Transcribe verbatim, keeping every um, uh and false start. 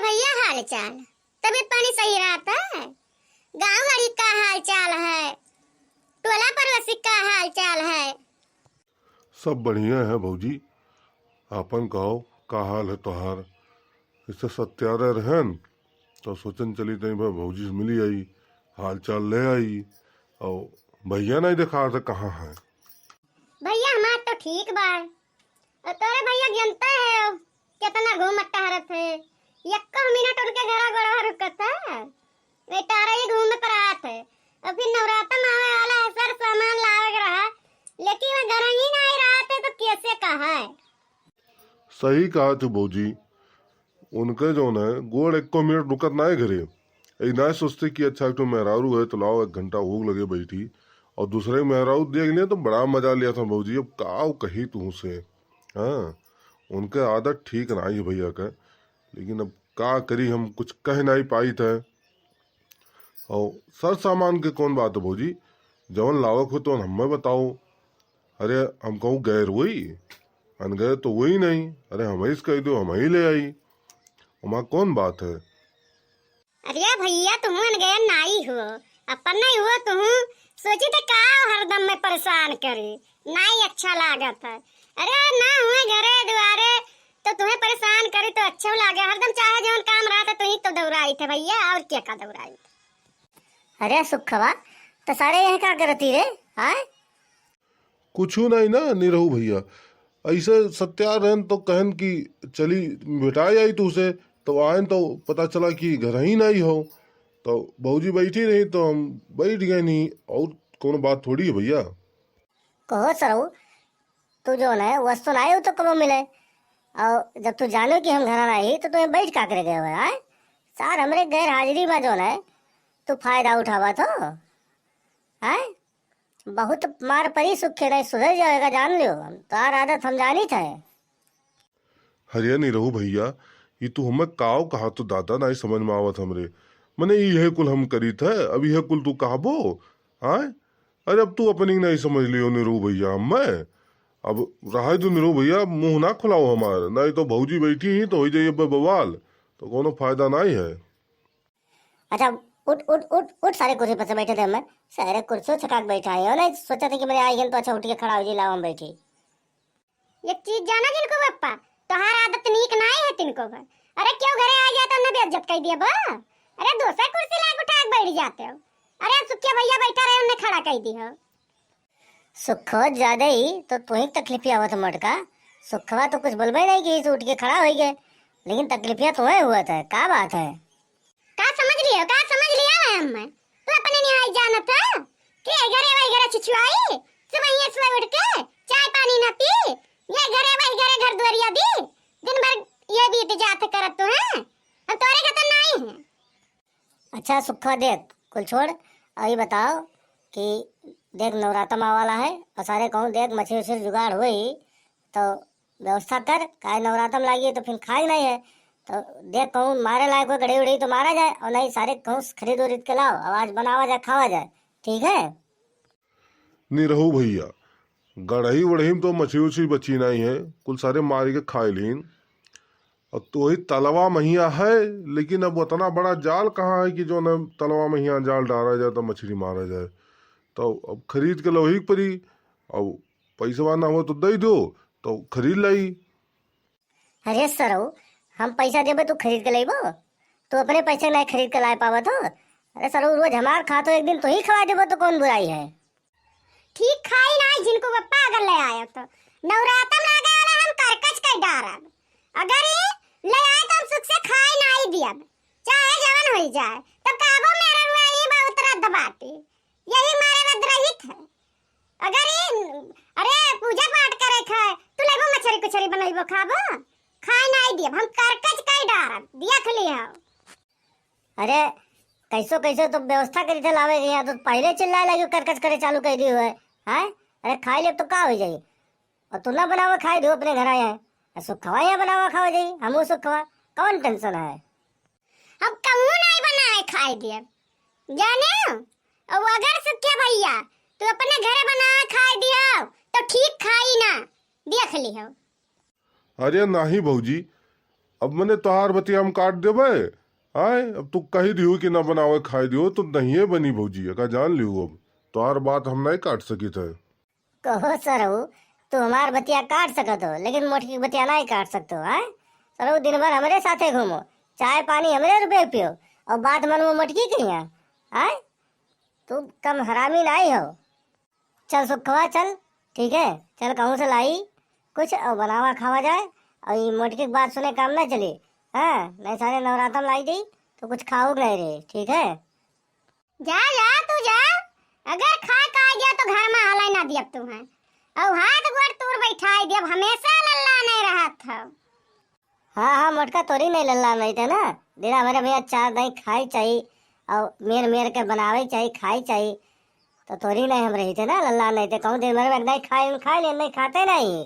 भैया, हाल चाल, तबीयत पानी सही रहत है? गाँव गड़ी का हाल चाल है? टोला पड़ोसी का हाल चाल है? सब बढ़िया है भौजी, आपन कहो, का हाल है तोहार? इससे सत्यारे रहन तो सोचन चली तनी भा भौजी से मिली आई, हाल चाल ले आई। और भैया नहीं देखा था कहाँ है? भैया हमार तो ठीक बा, और तोरे भैया जनते है कितना घूमत टहरत है, यक्को मिनट उनके घरा गोड़वा रुकत है? वे तारा ही घूमे पर आत है। और फिर नवरात्र में आवे वाला है, सर सामान लावे के रहा, लेकिन वे घर ही नहीं रहत है तो कैसे कहा है? सही कहा तू भौजी, उनके जौन है गोड़ एको मिनट रुकत ना है घरे। ई ना सोचते कि अच्छा एक ठो मेहरारू है तो लाओ एक घंटा भूख लगे बैठी, और दूसरे मेहरारू देख लिया तो बड़ा मजा लिया था भौजी। अब का कही तू से, हाँ, उनके आदत ठीक ना है भैया का, लेकिन अब का करी, हम कुछ कह नहीं पाई थे। और सर सामान के कौन बात है भौजी, जवन लावक हो तो हमें बताओ। अरे हम कहूँ गैर वही, अन गए तो वही नहीं। अरे हम ही कह दो, हम ही ले आई, वहाँ कौन बात है? अरे भैया, तुम अन गए नाई हो, अपन नहीं हो, तुम सोची तो का हरदम में परेशान करे, नाई अच्छा लागत है। अरे ना हुए घरे दुआरे तो तुम्हें परेशान करी तो अच्छा लागे, हरदम चाहे जौन काम रहा था तुही तो दौड़ाई थे भैया, और क्या का दौड़ाई थे? अरे सुखवा, तो सारे यहीं का करती रे, आय? कुछ नहीं ना निरहू भैया, ऐसे सत्या रहन तो कहन कि चली भेटाए आई तू से, तो आयन तो पता चला कि घर ही नहीं हो, तो भौजी बैठी रही तो हम बैठ गए नहीं, और कोनो बात थोड़ी है भैया। कहो सरऊ, तू जौन है वस्तु ना आयो तो कबो मिले, और जब तू जानो कि हम घर ना आई तो तुम्हें बैठ का करे गए हो, आय? सार हमरे गैर हाजिरी में जौन है तू फायदा उठावा तो, आय? बहुत मार परी सुखे नहीं सुधर जाएगा, जान लियो, हम तार आदत हम जानी थे। हरिया निरहू भैया, ई तू हमें काव कहा तो दादा नहीं समझ में आवत हमरे। मने ई है कुल हम करी थे, अब यह कुल तू कहबो, आय? अरे अब तू अपनी नहीं समझ लियो निरहू भैया, हमें अब रहा दो निरहू भैया, मुंह ना खुलाओ हमार, नहीं तो भौजी बैठी ही तो हो जाइए ब-, बवाल, तो कोनो फायदा नहीं है। अच्छा, उठ उठ उठ उठ, सारे कुर्सी पर से बैठे थे हमें, सारे कुर्सी छका के बैठा है, नहीं सोचा था कि मेरे आई तो अच्छा उठ के खड़ा हो जी, लाओ हम बैठी। एक चीज जाना जिनको पप्पा, तोहार आदत नीक नाई है तिनको भर। अरे क्यों घरे आ जाए तो उन्हें बेइज्जत कर दिया बा। अरे दूसरे कुर्सी लाके उठा के बैठ जाते हो। अरे सुखिया भैया बैठा रहे, उन्हें खड़ा कर दी हो। सुखवा ज्यादा ही तो तू ही तकलीफिया हुआ था मोटका। सुखवा तो कुछ बोलबे नहीं कि इसे उठ के खड़ा हो गए, लेकिन तकलीफिया तो है हुआ था, का बात है? का समझ लियो, का समझ लिया है हमें? तू अपने निहाय जानत है कि ये घरे वही घरे छिछुआई, सुबह ये सुबह उठ के चाय पानी ना पी, ये घरे वही घरे घर दुआरिया दी, दिन भर ये बीत जात करत तू है, हम तोरे खतन नहीं है। अच्छा सुखा देख, कुल छोड़, और ये बताओ कि देख नवरातम आवाला है, और सारे कहूँ देख मछली उछली जुगाड़ हुई तो व्यवस्था कर, काहे नवरातम लागी है तो फिर खाए नहीं है। तो देख कहूँ मारे लायक कोई गड़ही उड़ही तो मारा जाए, और नहीं सारे कहूँ खरीद उरीद के लाओ, और आज बनावा जाए, खावा जाए, ठीक है? निरहू भैया, गड़ही वड़ही में तो मछली उछली बची नहीं है, कुल सारे मार के खाए लीन। और तो वही तलवा महिया है, लेकिन अब उतना बड़ा जाल कहाँ है कि जो न तलवा महिया जाल डाला जाए तो मछली मारा जाए। तो अब खरीद के लवही के पड़ी, अब पैसवा ना हो तो दे दो, तो खरीद लाई। अरे सरऊ, हम पैसा देबे तू खरीद के लेबो? तू अपने पैसे नहीं खरीद के लाए पावत हो? अरे सरऊ, रोज हमार खात हो, एक दिन तू ही खवा देबो तो कौन बुराई है? ठीक खाई ना जिनको पप्पा अगर ले आयो तो नवरातम लागे वाला हम करकच के डारब। अगर ये ले आए तो हम सुख से खाए ना ही दियब, चाहे जवन हो जाए। तब कहबो मेरे रुआ ही बहुत रद्द बाटे, यही मारे रद्द रहित है। अगर ये, अरे पूजा पाठ करे खाए, तू लेबो मछरी कुछरी बनैबो खाबो, खाए ना ही दियब, हम करकच के डारब, दिया खली हो। अरे कैसो कैसो तो व्यवस्था करी थे लावे के, यहाँ तो पहले चिल्लाए लगी, करकच करे चालू कर दी हुए। हैं? अरे खाई ले तो का हो जाई? और तू ना बनावे खाए दो अपने घर आए हैं, और सुखवा यहाँ बनावा खावा जाई, हमू सुखवा, कौन टेंशन है? हम कहूँ नहीं बनाए खाए दिए, जाने हो? और अगर सुखे भैया तू अपने घरे बनाए खाए दियो तो ठीक खाई ना, देख लियो। अरे नाही भौजी, अब मने तोहार बतिया हम काट देबे? आय, अब तू कही दियो कि ना बनावे खाए दियो, तो नहिए बनी भौजी, एका जान लियो। अब तोहार बात हम नहीं काट सकित है। कहो सरऊ, तू हमार बतिया काट सकत हो, लेकिन मोटकी के बतिया नहीं काट सकत हो, हैं? सरऊ दिन भर हमरे साथे घूमो, चाय पानी हमरे रुपये पियो, और बात मन वो मोटकी के यहाँ, हैं? तू कम हरामी नहीं हो। चल सुखवा चल, ठीक है, चल कहूँ से लाई कुछ और बनावा खावा जाए, और ये मोटकी की बात सुने काम ना चली, हाँ? नहीं सारे नवरातम लाई दी तो कुछ खाओ नहीं रे, ठीक है? जा, जा, तू जा। अगर खाए का आ गया तो घर में हालाय ना दियब तू हैं। और हाथ गोड़ तोड़ बैठाई दियब, हमेशा लल्ला नहीं रहत हो। हाँ, हाँ, मोटका तोरी नहीं लल्ला नहीं थे ना। दिना भर भैया चार दाई खाई चाही और मेर मेर के बनावे चाही, खाई चाही। तो तोरी नहीं हम रही थे ना, लल्ला नहीं थे। कहूँ दिन भर में एक दाई खाए, खाए ले, नहीं खाते नहीं।